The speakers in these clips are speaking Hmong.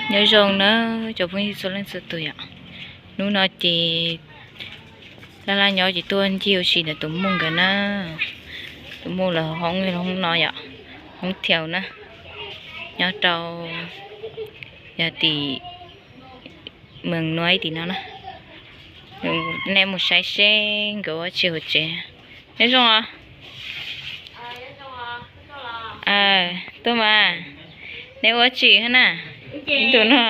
Nyob zoo na cov phooj ywg txhua leej txhua tus yom. Hnub no ces Laj Laj nyob ces tuaj ncig ua si ntawm tus muam nkawd na. Tus muam lawv hoob, hoob no yom, hoob thiaus na, nyob rau yog tim Mees Nuaib tim no na. Nej mus saib seb nkawd ua tsi hauv tsev. Nyob zoo os. Tuaj mas, neb ua tsi hab na? Tus no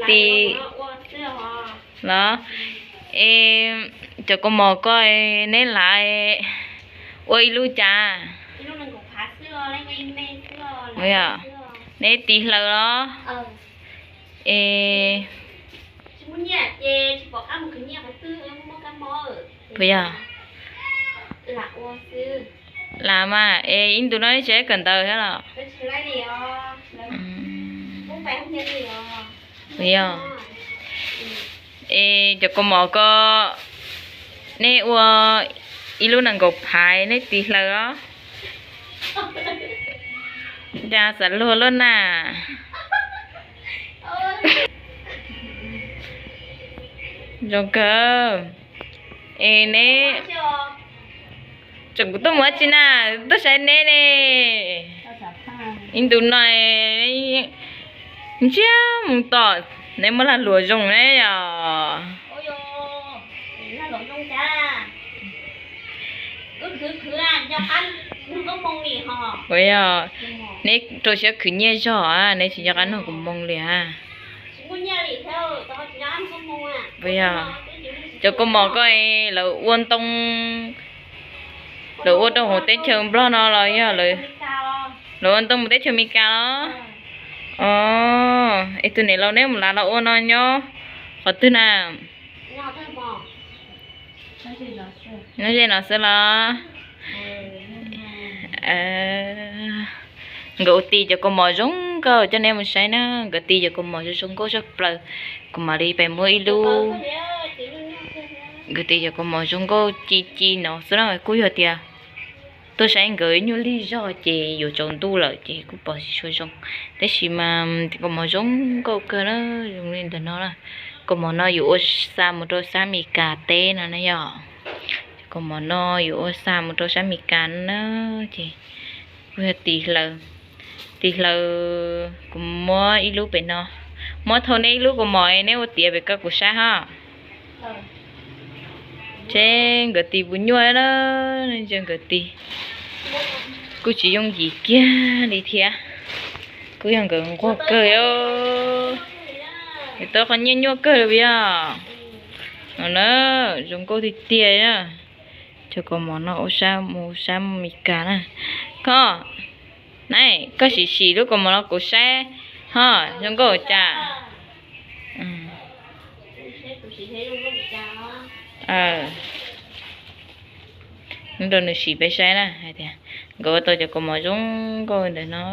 ti los? Es cov kaus mom ko neb lav ua ib lub cas? Neb tis hlaws los? Es puas yog? Lam mas es ib ntus no neb tsis kawm ntawv thiab los? Puas yog? Es cov kaus mom ko neb ua ib lub nees nkaum phaiv neb tis hlaws los? Cas xav luag luaj na. Zoo kawg. Es neb, tseem kuv tuaj mus dab tsi na, tuaj saib neb ne. Ib ntus no ntsiag mus tom, neb muab lag luam zoo ne yom. Puas yog? Neb rau siab khwv nyiaj zog, neb tsis nco qab nug kuv moo li a. Puas yog? Cov kaus mom ko lawv ua ntoo, lawv ua rau hauv teb chaws Nplog no los yog? Lawv ua ntoo mus teb chaws Amelikas los? Es tus niam laus neb mus lav los ua no nyob qhov twg na? Nyob ze no xwb los? Nkawd ua tis cov kaus mom zoo nkauj, coj nej mus saib na. Nkawd tis cov kaus mom zoo zoo nkauj tshaj plaws, kuv mam li pem muab ib lub. Nkawd tis cov kaus mom zoo nkauj ci ci no xwb na, kuj yog tias tuaj saib nkawd nyuag lig zog ces yuav tsaus ntuj lawm ces kuj pom tsis tshua zoo, tab sis mas cov kaus mom zoo nkauj kawg na, zoo li ntawm no na. Kaus mom no yuav ua xa mus rau sab Amelikas teb no na yom. Cov kaus mom no yuav ua xa mus rau sab Amelikas na, ces kuj yog tis hlaws, tis hlaws kuv muab ib lub pem no, muab thau neb ib lub kaus mom neb ua tiav pem ko kuv saib hab. Seb nkawd tis puas nyuaj na, nkawd tis kuj tsis yooj yim kiag li thiab, kuj yog nkawd nquag kawg os. Tau qhov nyiaj nyuaj kawg li yog. No na, zoo nkauj tiag tiag na. Cov kaus mom no ua xa mus sab Amelikas na. Koj, na, koj sim sim lub kaus mom no kuv saib ho zoo nkauj cas. Neb rau nws sim peb saib na hais tias nkawd ua tau cov kaus mom zoo nkauj ntawm no.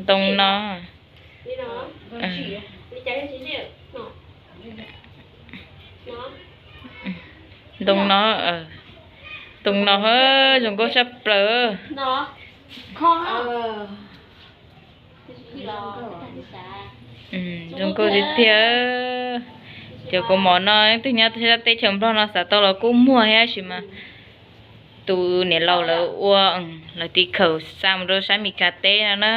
Ntoo no, ntoo no, ntoo no, zoo nkauj tshaj plaws. Zoo nkauj tiag tiag. Cov kaus mom no twb nyob teb chaws Nplog no xav tau los kuj muag thiab tab sis mas tus niam laus lawv ua, lawv tis khaws xa mus rau sab Amelikas teb no na.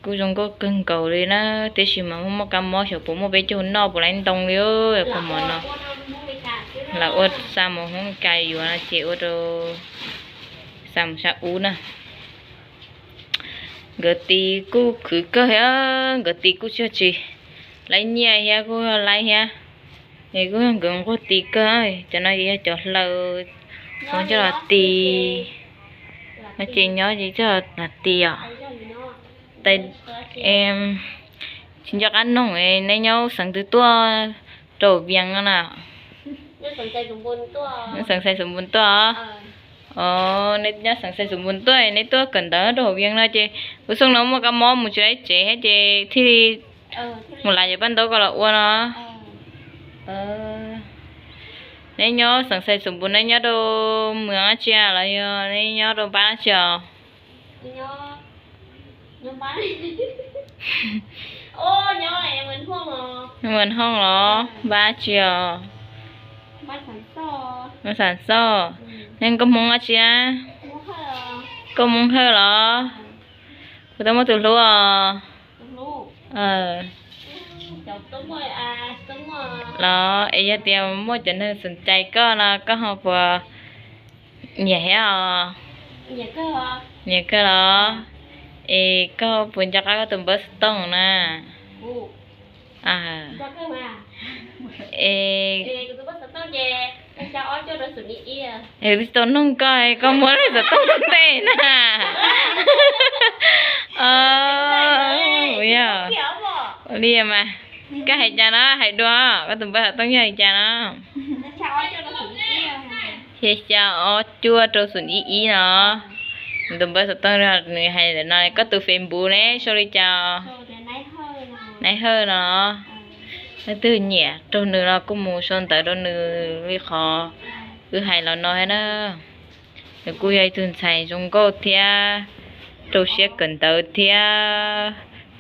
Kuj zoo nkauj kawg nkaus li na, tab sis mas muaj muaj kab mob xyov puas muaj peb caug noj puas laib ntoo li. Cov kaus mom no lawv ua xa mus Hmoob Meskas yuav no ces ua rau xa mus sab ub na. Nkawd tis kuj khwv kawg thiab, nkawd tis kuj tsis yog tsis laib nyiaj thiab, kuj yog laib thiab. Es kuj yog nkawd nquag tis kawg. Cov no ces yog cov hlaws, coj los tis, no ces nyob ces coj los tis os. Tsis nco qab noog, neb nyob xeev twg tuaj rau Vias no na? Xeev Xais Xus Npus tuaj. Os, neb nyob xeev Xais Xus Npus tuaj, neb tuaj kawm ntawv rau hauv Vias no ces kuv xyoo no muaj kab mob mus tsis laib tsev thiab ces thiaj li mus lav cov paj ntaub ko los ua no. Neb nyob xeev Xais Xus Npus, neb nyob rau mws dab tsi los yog neb nyob rau npab dab tsi os? Mws Hoob los npab dab tsi os? Mab Xas Xoj. Neb nkauj Hmoob dab tsi a? Nkauj Hmoob Hawj los? Kuv twb muaj tus hlub os. Los es yog tias muaj cov neeg xom cai koj no koj ho puas nyiam thiab os? Nyiam kawg los? Es koj puas nco qab koj tus npawb xov tooj na? Es twb tsis tau noog koj, koj muab lub xov tooj ntej na. Ua li mas, koj hais cas no, hais dua, koj tus npawb xov tooj yog li cas no? Xya xya ob cuaj rau xoom ib ib no. Nws tus npawb xov tooj, nws hais ntawm no. Koj tus Facebook ne sau li cas? Nais Hawj no. Leej twg nyiam rau nws los kuj mus sau ntawv rau nws li qhov wb hais los no thiab na. Nws kuj yog ib tug ntxhais zoo nkauj thiab rau siab kawm ntawv thiab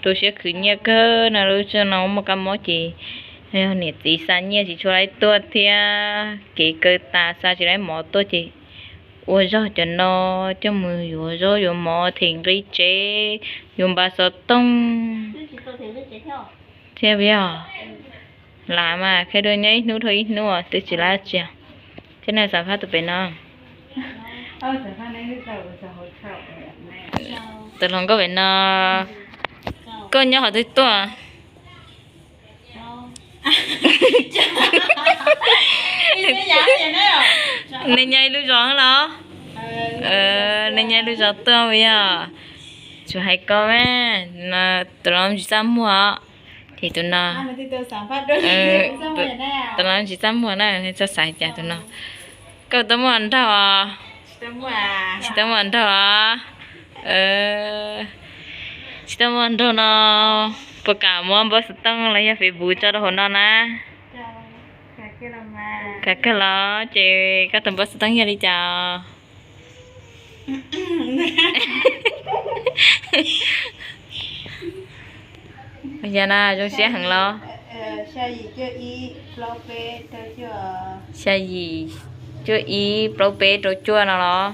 rau siab khwv nyiaj kawg no. Lub sij hawm no muaj kab mob ces yog niam txiv xa nyiaj tsis tshua laib tuaj thiab kev kawv tas xa tsis laib mov tuaj ces ua zog cov no coj mus yuav zaub yuav mov, them nqi tsev, yuav npawb xov tooj thiab. Yog lam mas qhia dua nyob ib hnub dhau ib hnub twb tsis lab tsi. Thiab nej xam phaj tus pem no, tus hluas nkauj pem no, koj nyob qhov twg tuaj? Nej nyob ib lub zos los? Nej nyob ib lub zos tuaj puas yog? Tsuas hais koj mas, tus no tsis txaj muag os. Ces tus no, tus no tsis txaj muag na, nej txhob xav cas tus no. Koj tau muaj nraug os? Tsis tau muaj nraug os? Tsis tau muaj nraug no, puas kam muab npawb xov tooj los yog Facebook tso rau hauv no na? Kam kawg los? Ces koj tus npawb xov tooj yog li cas? Yog na, zoo siab heev los? Xya yim cuaj ib plaub peb rau cuaj no los?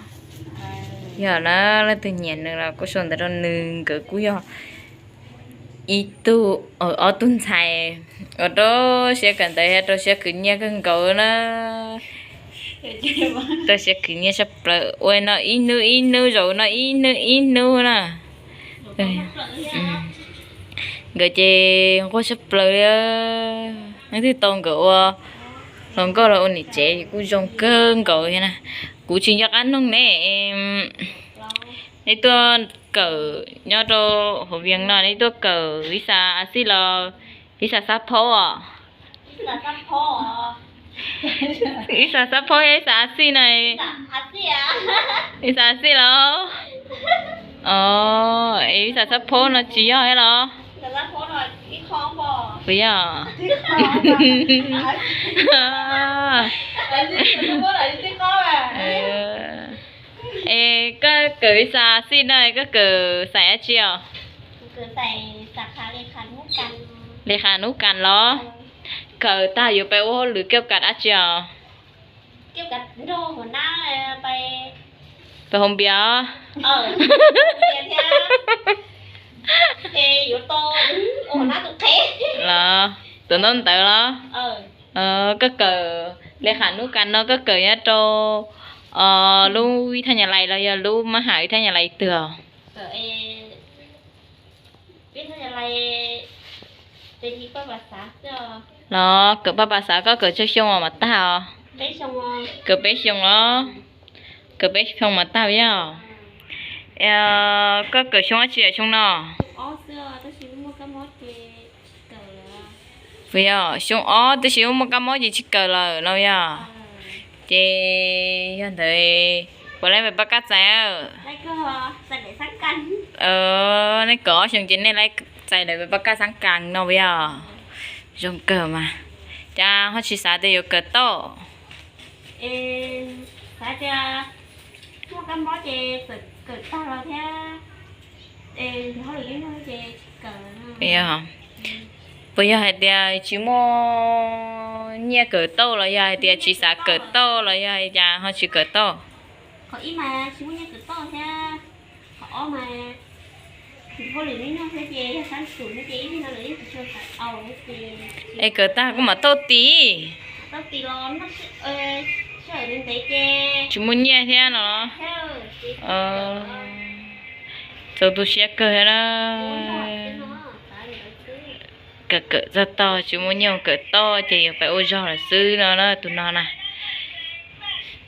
Yog na, leej twg nyiam nws los kuj sau ntawv rau nws. Nkawd kuj yog ib tug, ob tug ntxhais uas rau siab kawm ntawv thiab rau siab khwv nyiaj kawg nkaus na. Rau siab khwv nyiaj saj plaws ua no ib hnub ib hnub, zaum no ib hnub ib hnub na. Nkawd ces nquag saj plaws li. Leej twg tau nkawd ua hluas nkauj los ua niam tsev kuj zoo kawg nkaus thiab na. Kuv tsis nco qab noog ne. Nej tuaj kawm nyob rau hauv Vias no, nej tuaj kawm ib xas a xij los ib xas xab phaub os? Ib xas xab phaub thiab ib xas a xij na? Ib xas a xij los? Ib xas xab phaub no tsis yog thiab los? Puas yog? Es koj kawm ib xas a xij no koj kawm xais dab tsi os? Li qha nub kas los? Kawm tag yuav pais ua hauj lwm kiaj kas dab tsi os? Pais hauv npias. Los, tus ntaub ntawv los? Koj kawm li qha nub kas no koj kawm nyob rau lub ib thaj nyas lais los yog lub mab ham ib thaj nyas lais twg os? Los kawm paj pas xav koj kawm tsawg xyoo mas tag os? Kawm peb xyoo los? Kawm peb xyoo mas tag yog? Koj kawm xyoo dab tsi xyoo no? Puas yog xyoo ob tab sis muaj kab mob ces tsis kawm lawm no yog? Ces yog ntawd puas laib pab kab txais? Nej kawm ob xyoo ces nej laib txais lawm pab kab xab kas no puas yog? Zoo kawg mas. Cas ho tsis xav tias yuav kawm tau? Es xav tias muaj kab mob ces txawm kawm tag los thiab, es hauj lwm li no ces tsis kawm. Puas yog hais tias tsis muaj nyiaj kawm tauj los yog hais tias tsis xav kawm tauj los yog hais cas ho tsis kawm tauj? Qhov ib mas tsis muaj nyiaj kawm tauj thiab, qhov ob mas hauj lwm li no thiab ces yog sab tus thiab ces ib pliag no lawv yeej tsis tshua xav tau thiab ces. Es kawm tag kuj mam tauj tid. Tauj tid los sij hawm ntev ntev ces tsis muaj nyiaj thiab no. Txaus tu siab kawg thiab na. Kawm kawm txog tog tsis muaj nyiaj kawm tauj ces yuav pais ua zog lawm xwb no na tus no na.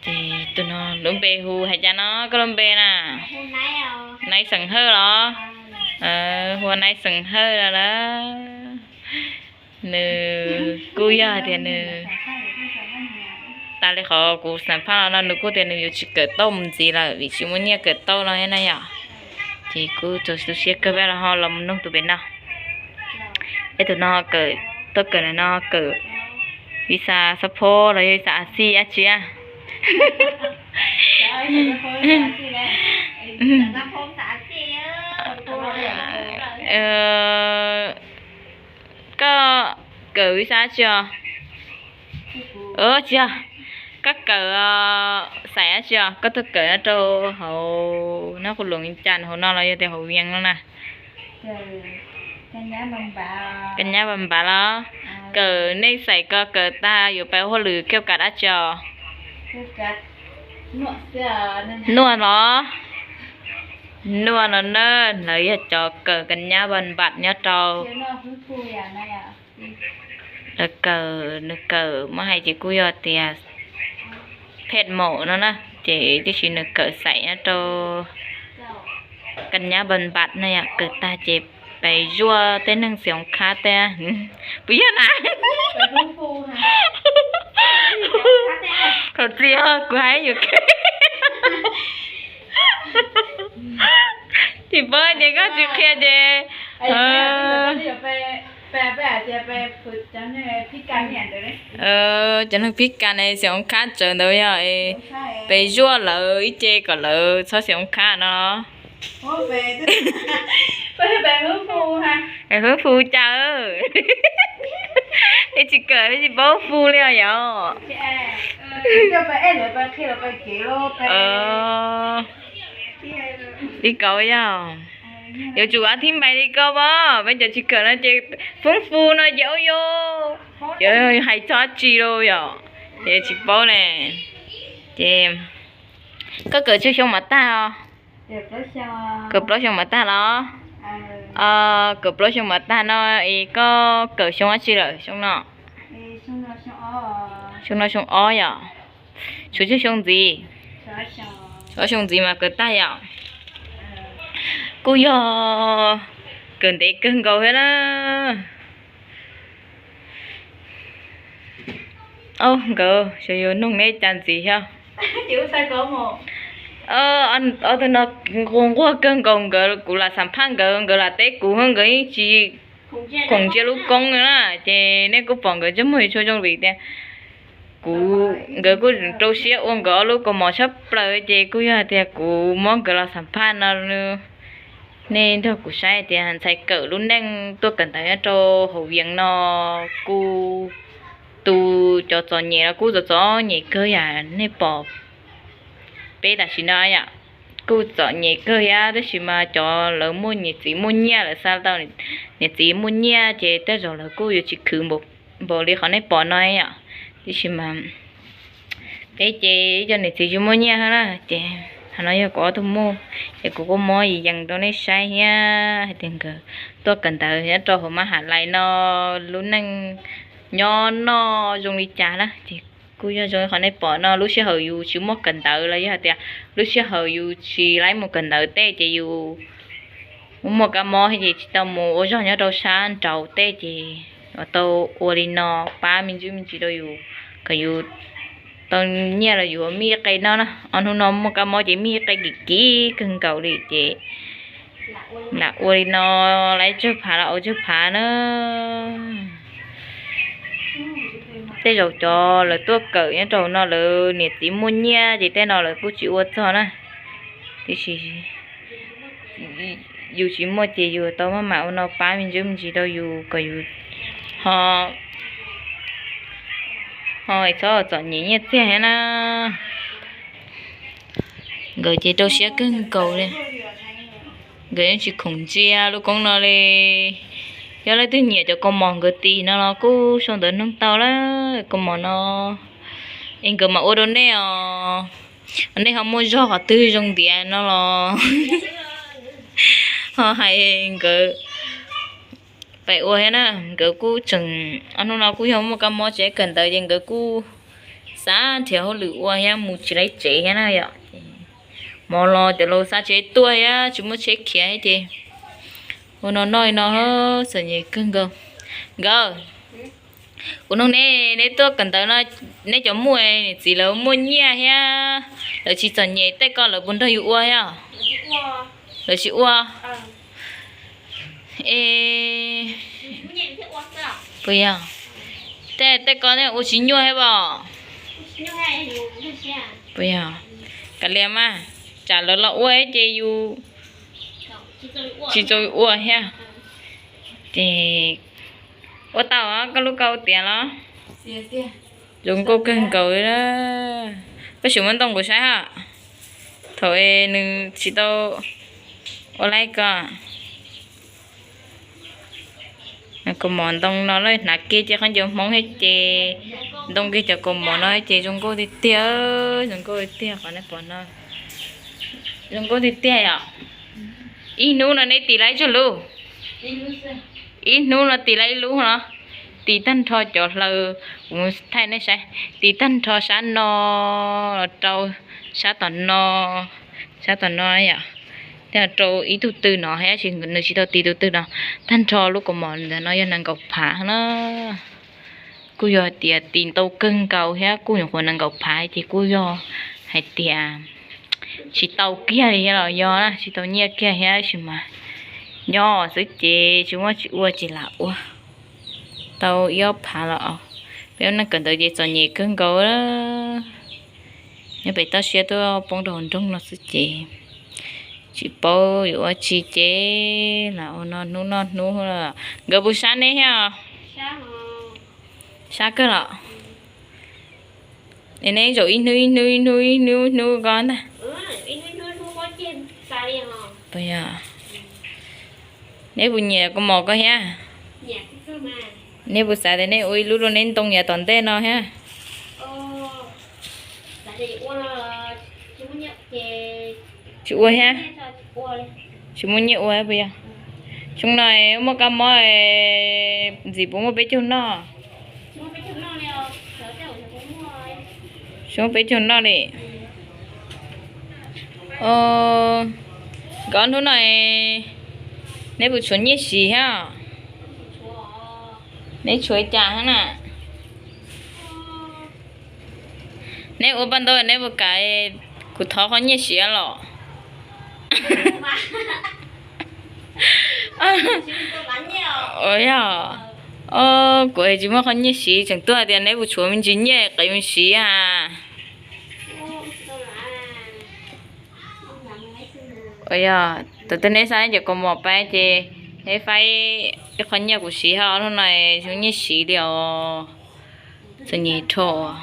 Ces tus no lub npe hu hais cas no koj lub npe na? Naiv xeem Hawj los? Hu ua Naiv xeem Hawj no na. Nws kuj yog tias nws, tas li qhov kuv xam phaj los no nws kuj tias nws yuav tsis kawm tauj mus ntxiv lawm vim tsis muaj nyiaj kawm tauj no thiab na yom. Ces kuj txaus tu siab kawg, peb los ho los mus nug tus pem no. Peb tus no kawm, tuaj kawm ntawm no kawm visa support los yog visa a xij dab tsi a? Koj kawm visa dab tsi os? Tsis yog, koj kawm xaim dab tsi os? Koj tuaj kawm nyob rau hauv Nab Qhua Loos, Cas hauv no los yog tias hauv Vias no na? Kab Nyab Npas Npas los? Kawm nej xaim ko kawm tag yuav pais ua hauj lwm khej kas dab tsi os? Nuaj los? Nuaj no na, lawv yog cov kawm Kab Nyab Npas Npas nyob rau, lawv kawm, nws kawm muab hais ces kuj yog tias phet maum no na, ces tiam sis nws kawm xaim nyob rau Kab Nyab Npas Npas no yom, kawm tag ces pais zuaj tej neeg Xiaus Khab tej. Puas yog na? Thaum txiv kuv hais yus tsis paub tias koj tsis qhia ces cov neeg phib kas ne Xiaus Khab tsawv ntawd yog pes zuaj lawv ib ce kom lawv txhob Xiaus Khab no. Hwv fu cas, es tsis kawm tsis paub fu li os yom. Li ko yog, yuav tsum ab thib npais li ko pab peb cov tsis kawm no ces fwb fu no ces ua yus hais txog dab tsi lauj yom, ces tsis paub ne. Ces koj kawm tsawg xyoo mam tag os? Kawm plaub xyoo mam tag los? Kawm plaub xyoo mam tag no es koj kawm xyoo dab tsi lawm xyoo no? Xyoo no xyoo ob yom. Tshuav tsawg xyoo ntxiv? Ob xyoo ntxiv mas kawm tag yom. Kuj yog kawm ntev kawg nkaus thiab na. Nkawd xyov yuav noog neb cas ntxiv thiab. Ob tug no nquag nquag kawg nkaus, nkawd kuv lam xam phaj nkawd, nkawd lam teb kuv, nkawd yeej tsis khoom ntsia lub koob na, ces nej kuj pom nkawd ntsej muag tsis tshua zoo vim tias kuv, nkawd kuj rau siab ua nkawd ob lub kaus mom tshaj plaws, ces kuj yog hais tias kuv muab nkawd los xam phaj no nej nrog kuv saib tias ntxhais kawm lub neej tuaj kawm ntawv nyob rau hauv Vias no kuj, tus cov txom nyem los kuj txom txom nyem kawg yam nej pom peb tam sim no yom. Kuj txom nyem kawg thiab tab sis mas cov lawv muaj niam txiv muaj nyiaj, lawv xa tau niam txiv muaj nyiaj ces tej zaum lawv kuj yuav tsis khwv npaum li qhov nej pom no yom. Tiam sis mas peb ces ib co niam txiv tsis muaj nyiaj thiab na, ces qhov no yog kuv ob tug muj, ces kuv kuj muab yees rau nej saib thiab hais tias nkawd tuaj kawm ntawv nyob rau hauv mab ham lais no lub neej nyob noj zoo li cas na, ces kuj yog zoo li qhov nej pom no, lub sij hawm yus tsis muaj kawm ntawv los yog hais tias lub sij hawm yus tsis laib mus kawm ntawv tej ces yus muaj muaj kab mob ces tsis tau mus ua zog nyob rau sab nraud tej ces tau ua li no pab me ntsis me ntsis rau yus kom yus tau nyiaj los yus mij qe noj na. Ob hnub no muaj kab mob ces mij qe kim kim kawg nkaus li ces lam ua li no, laib tsawg phav los ua tsawg phav na. Tej zaum cov lawv tuaj kawm nyob rau hauv no lawv niam txiv muaj nyiaj ces tej no lawv kuj tsis ua txog na. Tiam sis yus tsis muaj ces yus tau maj mam ua no pab me ntsis me ntsis rau yus kom yus ho, ho txhob txom nyem nyiaj txiag thiab na. Nkawd ces rau siab kawg nkaus li. Nkawd yeej tsis khoom ntsia lub koob no li. Yog leej twg nyiam cov kaus mom nkawd tis no los kuj sau ntawv noog tau lawm, kaus mom no es nkawd mam ua rau nej os. Nej ho muaj zog qhov twg zoo ntiav no los ho hais nkawd pab ua thiab na. Nkawd kuj tseem, ob hnub no kuj yog muaj kab mob tsev kawm ntawv ces nkawd kuj xav nrhiav hauj lwm ua thiab mus tsis laib tsev thiab na yom. Mov los cov laus xa tsev tuaj thiab tsis muaj tsheb khiav thiab ces ua no noj li no txom nyem kawg nkaus. Nkawd, kuv nug neb, neb tuaj kawm ntawv no, neb cov muaj niam txiv lawv muaj nyiaj thiab lawv tsis txom nyem tej ko lawv puas nrog yus ua thiab? Lawv tsis ua. Es, puas yog? Tej, tej ko nej ua tsis nyuaj thiab pom? Puas yog? Kav liam mas, tsam lawv los ua ces yus tsis tau ua thiab. Ces ua tau koj lub kau tiav los? Zoo nkauj kawg nkaus li. Koj sim muab ntoo kuv saib hab. Thaum es nws tsis tau ua laib ko. Kaus mom ntoo no lawv hnav kiag ces khaub ncaws Hmoob thiab ces ntoo kiag cov kaus mom no ces zoo nkauj tiag tiag, zoo nkauj tiag qhov nej pom no. Zoo nkauj tiag tiag yom. Ib hnub no neb tis laib tsawg lub? Ib hnub no tis laib ib lub no. Tis tag nrho cov hlaws, kuv thaij nej saib, tis tag nrho sab no los rau sab tom no, sab tom no yom, tej rau ib tug tw no thiab, nws tsis tau tis tus tw no. Tag nrho lub kaus mom ntawm no yog nees nkaum phav na. Kuj yog hais tias tis ntau kawg nkaus thiab kuj nyuam qhuav nees nkaum phav ces kuj yog hais tias tsis tau kiag li los yog na, tsis tau nyiaj kiag thiab tab sis mas nyob xwb ces tsis muaj tsis ua ces lam ua tau ib ob phav los. Peb ua neej kawm ntawv ces txom nyem kawg nkaus. Nyob pem toj siab tuaj poob rau hauv nroog no xwb ces tsis paub yuav ua tsi ces lam ua no hnub noj hnub. Nkawd puas sab neb thiab? Sab kawg los? Es neb zaum ib hnub ib hnub ib hnub ib hnub ib hnub ko ntag. Neb puas nyiam kaus mom ko thiab? Neb puas xav tias neb ua ib lub rau neb ntoo yav tom ntej no thiab? Tsis ua thiab? Tsis muaj nyiaj ua puas yog? Xyoo no muaj kab mob, ntxim puas muaj peb caug noj? Tsis muaj peb caug noj li. Nkawd hnub no neb puas tshuav nyiaj siv thiab? Neb tshuav li cas thiab na? Neb ua paj ntaub neb puas kam kuv thov qhov nyiaj siv los? Yog, kuv tsis muaj qhov nyiaj siv tseem tuaj hais tias neb puas tshuav me ntsis nyiaj qiv me siv a. Yog, thaum twg neb xa cov kaus mom pab ces neb faib ib qho nyiaj kuv siv ho, hnub no zoo nyiaj siv li os. Txom nyem dhau.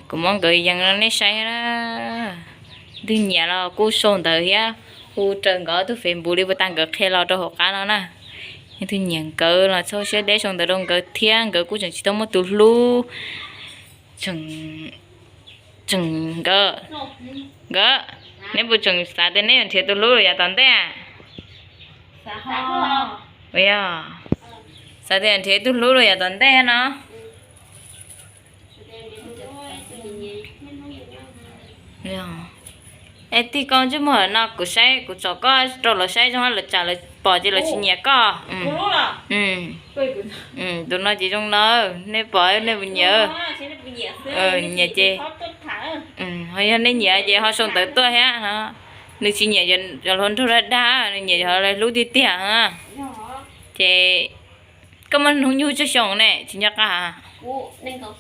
Kuv muab nkawd yees rau nej saib na. Leej twg nyiam los kuj sau ntawv thiab hu raws nkawd tus Facebook li puas tas nkawd qhia los rau hauv qab no na. Leej twg nyiam nkawd los txhob siab deb, sau ntawv rau nkawd thiab, nkawd kuj tseem tsis tau muaj tus hlub. Tseem, tseem nkawd, nkawd, neb puas tseem xav tias neb yuav nrhiav tus hlub los yav tom ntej? Yog, xav tias nrhiav tus hlub los yav tom ntej no. Es tij koj ntsej muag no kuv saib, kuv tsom koj rau lawv saib zoo lawv tsam lawv pom ces lawv tsis nyiam koj. Tus no ces zoo no, nej pom nej puas nyiam? Nyiam ces, ho yog nej nyiam ces ho sau ntawv tuaj thiab. Nws tsis nyiam cov hluas nraug dag dag, nws nyiam cov hlub tiag tiag. Ces Koj muaj hnub nyoog tsawg xyoo ne? Tsis nco qab. Nees nkaum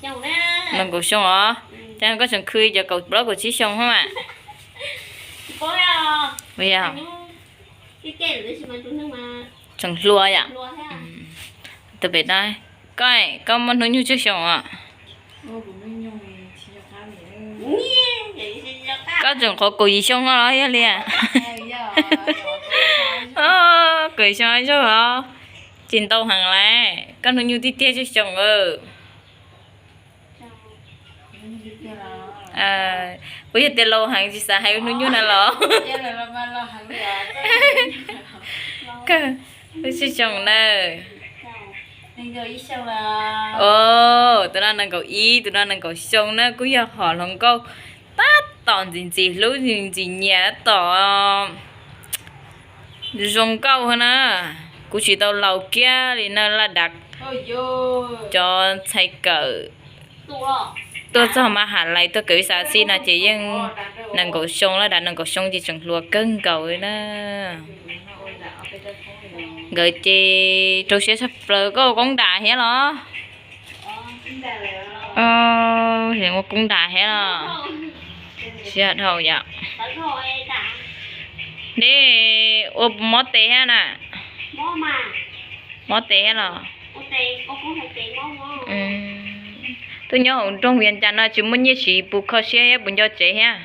xyoo os. Ces koj tseem khwv cov kaum plaub kaum tsib xyoo hos mas. Tseem hluas yom. Tus pem, koj, koj muaj hnub nyoog tsawg xyoo os? Koj tseem qhuav kaum yim xyoo no los yog li? Kaum yim xyoo zaug os. Tsis ntau heev lauj, koj hnub nyoog tiag tiag tsawg xyoo? Puas yog tias laus heev tsis xav hais hnub nyoog na los? Tsawg xyoo na? Tus no nees nkaum ib, tus no nees nkaum xyoo na, kuj yog hom hluas nkauj tab tom ntxim ntxim hlub ntxim nyiam tab tom zoo nkauj na. Kuv tsis tau laus kiag li na, laj dav cov ntxhais kawm tuaj txog mas ha lais tuaj kawm ib xav xib no ces yeej nees nkaum xyoo, laj dav nees nkaum xyoo ces tseem hluas kawg nkaus li na. Nkawd ces rau siab tshaj plaws. Koj ua koob dam thiab los? Ua koob dam thiab los? Siab dhau yom. Neb ua mob tes thiab na? Mob tes thiab los? Tuaj nyob hauv nroog Vias Cas no tsis muaj nyiaj siv puas kho siab thiab puas nco tsev thiab?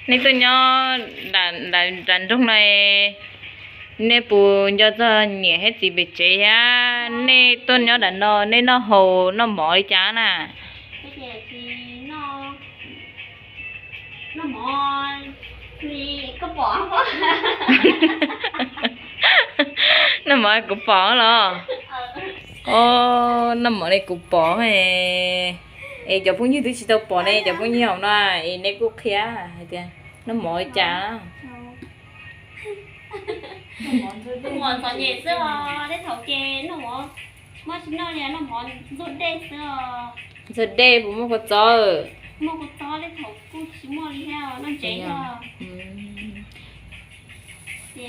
Nej tuaj nyob nram nroog no, nej puas nco txog niam thiab txiv pem tsev thiab? Nej tuaj nyob nram no nej noj haus noj mov li cas na? Noj mov kuv pom los? Noj mov li kuv pom. Es cov phooj ywg twb tsis tau pom ne, cov phooj ywg hauv no es nej kuj qhia hais tias noj mov li cas. Ntxuag dej puas muaj kua txob?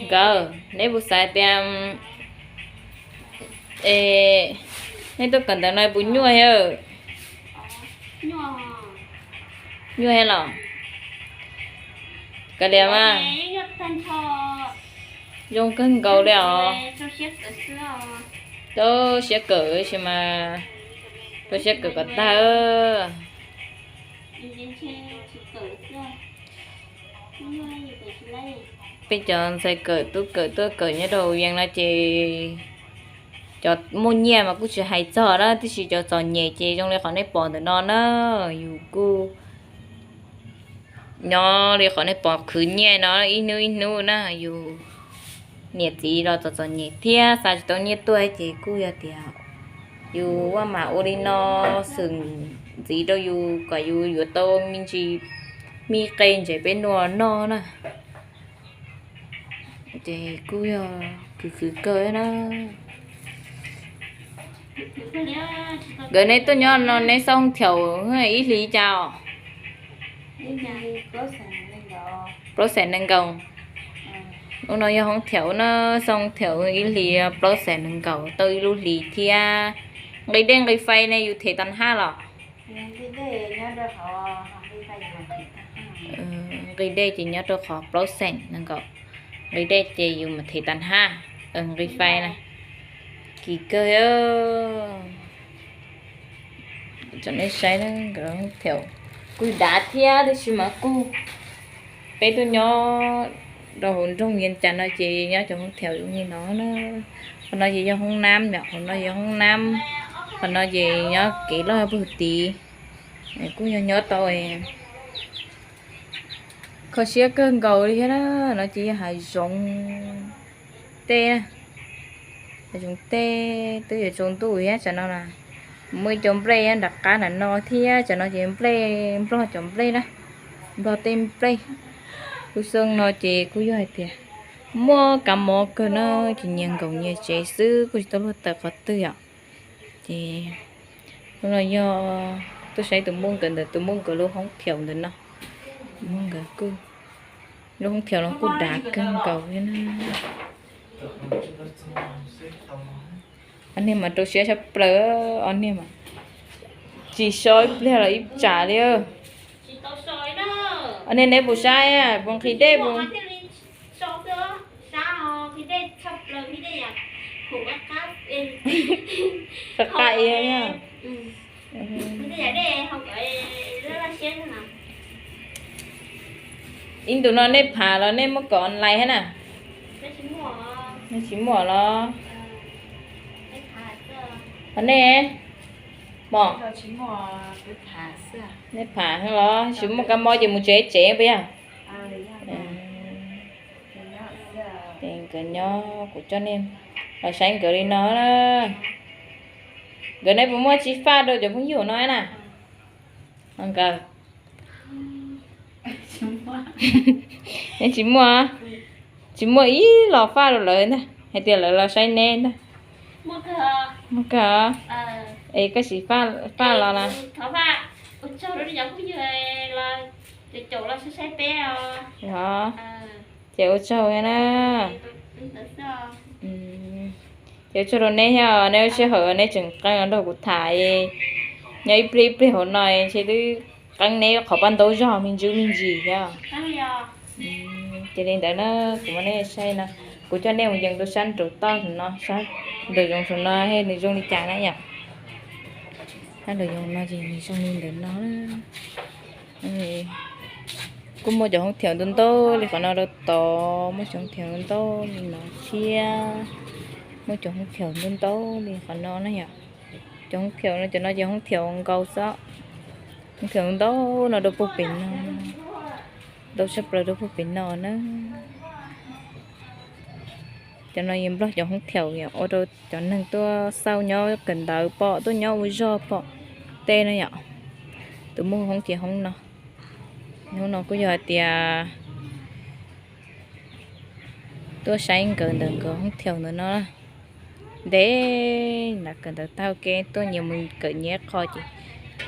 Nkawd, neb puas xav tias nej tuaj kawm ntawv no puas nyuaj thiab? Nyuaj thiab los? Kav liam mas, zoo kawg nkaus li os. Rau siab kawm sis mas, rau siab kawm kom tag. Peb cov ntxhais kawm tub kawm tuaj kawm nyob rau hauv Vias no ces cov muaj nyiaj mas kuj tsis hais txog na, tiam sis cov txom nyem ces zoo li qhov nej pom ntawm no na, yus kuj nyob li qhov nej pom khwv nyiaj no ib hnub ib hnub na, yus niam txiv los txom txom nyem thiab xa tsis tau nyiaj tuaj ces kuj yog tias yus ua mas ua li no xwm ntxiv rau yus kom yus yuav tau me ntsis me qe ntsev peb nua noj na. Ces kuj yog khwv khwv kawg na. Nkawd neb tuaj nyob no neb xauj hoob thiaum ib hlis cas os? Plaub xees nees nkaum. Ub no yog hoob thiaum na, xauj hoob thiaum ib hlis plaub xees nees nkaum tau ib lub hlis thiab. Nqi dej nqi fais ne yus them tas haj los? Nqi dej ces nyob rau qhov plaub xees nees nkaum, nqi dej ces yus mam them tas haj. Nqi fais na, kim kawg. Tsom nej saib, nkawd thiaum kuj dav thiab tab sis mas kuj, peb tuaj nyob rau hauv nroog Vias Cas no ces nyob cov hoob thiaum zoo li no na. Qhov no ces yog hoob nab, qhov no yog hoob nab, qhov no ces nyob kev loj puag tid. Kuj yog nyob tau kho siab kawg nkaus li thiab na. No ces yog hav zoov tej, hav zoov tej twb yuav tsaus ntuj thiab tsam no na. Muaj ib co nplej nram qab nram no thiab tsam no ces nplej, Nplog cov nplej na, Nplog tej nplej. Lub xyoo no ces kuj yog hais tias muaj kab mob kawg na, ces nyias nkaum nyias tsev xwb kuj tsis tau luag tawm qhov twg yom. Ces hnub no yog tuaj saib tus muam nkawd ntawm tus muam nkawd lub hoob thiaum ntawm no. Tus muam nkawd kuj, lub hoob thiaum no kuj dav kawg nkaus thiab na. Ob niag mas rau siab tshaj plaws, ob niag mas tsis so ib pliag los ib tsam li. Ob niag neb puas saib, puas nqhis dej puas? Qab qab i. Ib ntus no nej phav los nej muab kom online thiab na? Nej tsis muaj los? Ho nej, mom, nej phav los tsis muaj kab mob ces mus tsev tsev puas yog? Ces nkawd nyob, kuv coj nej los saib nkawd li no na. Nkawd neb puas muaj tsis faj rau cov phooj ywg no na? Nkawd, neb tsis muaj, tsis muaj ib los faj rau lawv ntag, hais tias lawv los saib neb ntag. Muaj kawg, es koj sim faj los na. Ces ua tsaug na. Ces ua tsaug rau neb thiab, neb lub sij hawm neb tseem qee los nrog kuv tham, nyob ib pliag ib pliag hauv no ntshe twb qeeb neb qhov paj ntaub zog me ntsis me ntsis thiab. Ces li ntawd na, kuv muab nej saib no, kuv coj nej mus yees rau sab nraum toj no, sab nraum zoov saum no nws zoo li cas na yom. Sab nraum zoov no ces nws zoo li ntawd no. Kuj muaj cov hoob thiaum ntau ntau li qhov no rau tod, muaj cov hoob thiaum ntau ntau li no thiab, muaj cov hoob thiaum ntau ntau li qhov no na yom. Cov hoob thiaum no, cov no ces hoob thiaum nkaus xwb, hoob thiaum ntau no rau puag pem no, ntau tshaj plaws rau puag pem no na. Cov no yog Nplog cov hoob thiaum yom, ua rau cov neeg tuaj xauj nyob kawm ntawv pom, tuaj nyob ua zog pom tej no yom. Tus muaj hoob ces hoob no, hoob no kuj yog hais tias tuaj saib nkawd ntawm nkawd hoob thiaum ntawm no. Ntev na, kawm ntawv tag ua ke tuaj nyias mus kawm nyias qho ces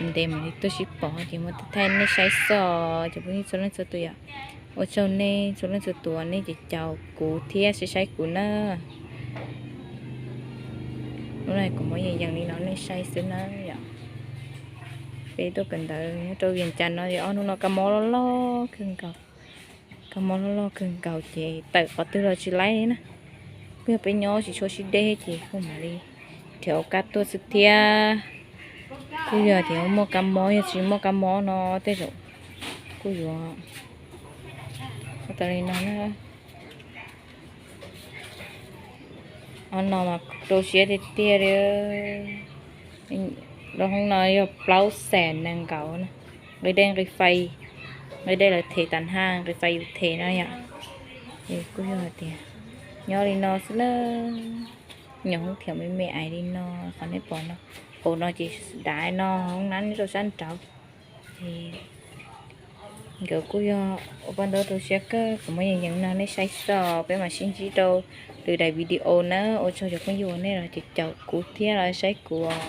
ntev mam li tuaj sib pom ces muab thaij nej saib xwb cov phooj ywg txhua leej txhua tus yom. Ua tsaug nej txhua leej txhua tus nej ces caum kuv thiab saib saib kuv na. Lub no kuv muab yees yees li no nej saib xwb na yom. Peb tuaj kawm ntawv nyob rau Vias Cas no ces ob hnub no kab mob loj loj kawg nkaus. Kab mob loj loj kawg nkaus ces tawm qhov twg los tsis laib li na. Kuj yog peb nyob tsis tshua sib deb ces kuj mam li nrhiav ua kab tuaj xwb thiab. Kuj yog tias muaj kab mob, yog tsis muaj kab mob no tej zaum kuj yuav tas li no na. Ob no mas rau siab tiag tiag li. Lub hoob no yog plaub xees nees nkaum na. Nqi dej nqi fais, nqi dej lawv them tas na, nqi fais yus them no yom. Es kuj yog hais tias nyob li no xwb na. Nyuam hoob thiaum me me ais li no, qhov nej pom no, hauv no ces dav no, hoob nab nyob rau sab nraud. Nkawd kuj yog ua paj ntaub rau siab kawg, kuv muab yees yees no nej saib xwb, peb mam sib ntsib rau lwm daim video na. Ua tsaug cov phooj ywg uas nej los caum kuv thiab los saib kuv os.